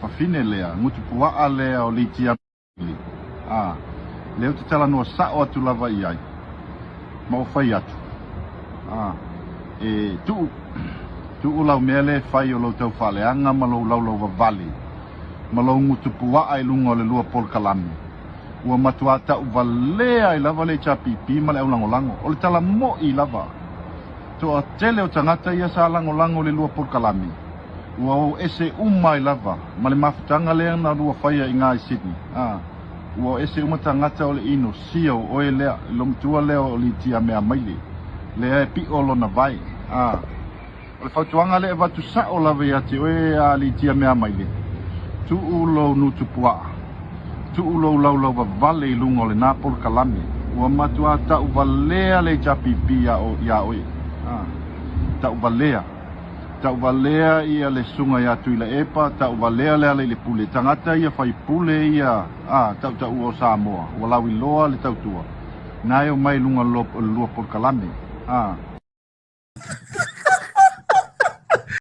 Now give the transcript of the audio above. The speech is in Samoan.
Fafine lea, gutupuaa lea o Litia Mili, a, lea ou te talanoa sao atu lava i ai, ma ou fai atu, a, e tuu, tuu lau mea lea e fai o lou taufaaleaga ma lou laulauvavale, ma lou gutupuaa i luga o le lua polokalame, ua matuā tauvalea ai lava le HRPP ma le aulagolago. O le tala moʻi lava, toatele o tagata ia sa lagolago i le lua polokalame, Ua o ese uma ai lava ma le mafutaga lea na lua faia i ga i Sydney. A, ua o ese uma tagata o le ino sia o oe lea, le lomatua lea o Litia Meamaile, lea e piʻo lona vae. A, o le fautuaga lea e avatu sao lava ia te oe a Litia Meamaile, tuu lou nutupuaa, tuu lou laulau vavale i luga o lena polokalame, ua matuā tauvalea le HRPP iā oe. A, tauvalea. Tauvalea ia le susuga ia Tuilaepa, tauvalea Lealailepule, tagata ia faipule ia a tautaua o Samoa, ua lauiloa le tautua, na e omai i luga o le lua polokalame a.